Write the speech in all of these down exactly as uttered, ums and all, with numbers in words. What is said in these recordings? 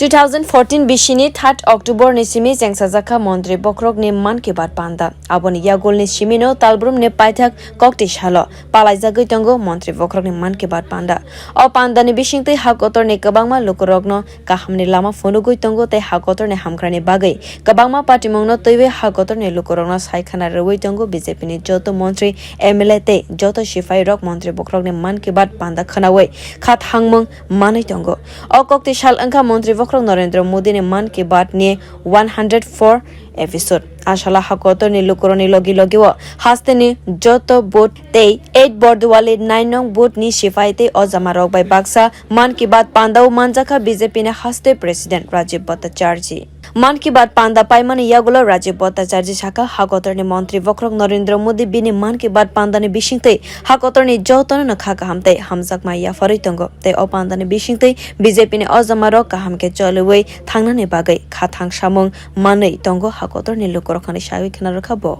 Two thousand fourteen bisini third October ni simi chengsajakha montri bokhorokni Mann Ki Baat panda. Aboni yagulni simino talbrumni paithak kokti salo palaijagwi tongo montri bokhorokni Mann Ki Baat panda. O pandani bisingtwi ha kotorni kwbangma lukurokno kahamni lama phunugwi tongo tei ha kotorni hamkhrani bagwi kwbangma patimungno twiwi ha kotorni lukurokno saikhana rwui tongo B J P ni joto montri, M L A tei joto sipairok montri bokhorokni Mann Ki Baat panda khwnaui kha thangmung manwi tongo. O kokti sal wngkha montri bokhorok Narendra Modi ni Mann Ki Baat ni one hundred four episode. Asala ha kotorni lukurokni logi logi o hasteni joto booth tei eight Bordwali nine nong booth ni sipai tei o jamarok bai baksa Mann Ki Baat pandao manjakha B J P ni haste president Rajib Bhattacharjee. Mann Ki Baat panda paimani yagulo Rajib Bhattacharjee sakha, ha kotorni montri bokhorok Narendra Modi bini Mann Ki Baat pandani bisingtwi ha kotorni jotono no kha kaham tei hamjakma yapharwi tongo tei o pandani bisingtwi B J P ni o jamarok kaham khe choliui thangnani bagwi kha thang samung manwi tongo ha kotorni lukurok hinwi saui khna rwkha bo.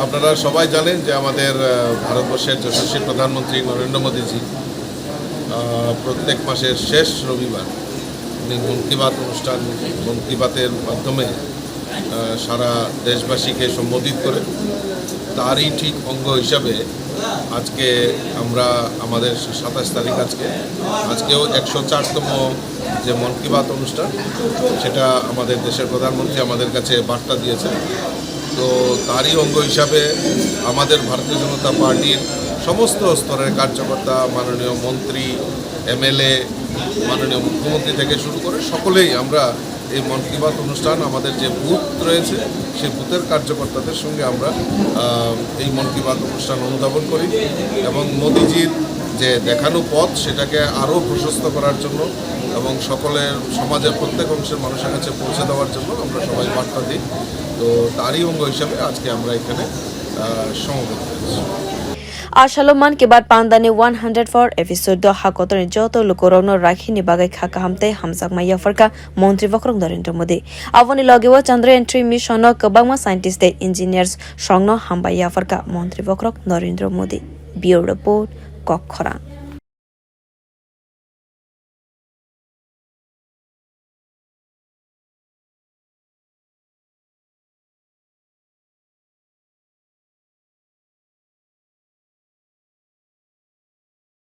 আপনারা সবাই জানেন যে আমাদের, আহ, ভারতবর্ষের যশস্বী প্রধানমন্ত্রী নরেন্দ্র মোদীজি, আহ, প্রত্যেক মাসের শেষ রবিবার উনি মন কি বাত অনুষ্ঠান, মন কি বাতের মাধ্যমে, আহ, সারা দেশবাসীকে সম্বোধিত করে। তারই ঠিক অঙ্গ হিসাবে আজকে আমরা আমাদের সাতাশ তারিখ আজকে, আজকেও একশো চারতম যে মন কি বাত অনুষ্ঠান, সেটা আমাদের দেশের প্রধানমন্ত্রী আমাদের কাছে বার্তা দিয়েছেন। তো তারই অঙ্গ হিসাবে আমাদের ভারতীয় জনতা পার্টির সমস্ত স্তরের কার্যকর্তা, মাননীয় মন্ত্রী, এমএলএ, মাননীয় মুখ্যমন্ত্রী থেকে শুরু করে সকলেই আমরা এই মন কি বাত অনুষ্ঠান, আমাদের যে বুথ রয়েছে, সেই বুথের কার্যকর্তাদের সঙ্গে আমরা, আহ, এই মন কি বাত অনুষ্ঠান অনুধাবন করি এবং মোদিজির যে দেখানো পথ, সেটাকে আরও প্রশস্ত করার জন্য এবং সকলের, সমাজের প্রত্যেক অংশের মানুষের কাছে পৌঁছে দেওয়ার জন্য আমরা সবাই বার্তা দিই। তো তারই অঙ্গ হিসাবে আজকে আমরা এখানে, আহ, সমবেত হয়েছি। Asalo Mann Ki Baat pandani one hundred four episode o ha kotorni joto lukurokno rakhini bagwi kha kaham tei hamjakma yapharkha montri bokhorok Narendra Modi. Aboni logi o Chandrayaan three mission o kwbangma scientist tei engineers songno hambai yapharkha montri bokhorok Narendra Modi. Bureau Report, Kokkhorang.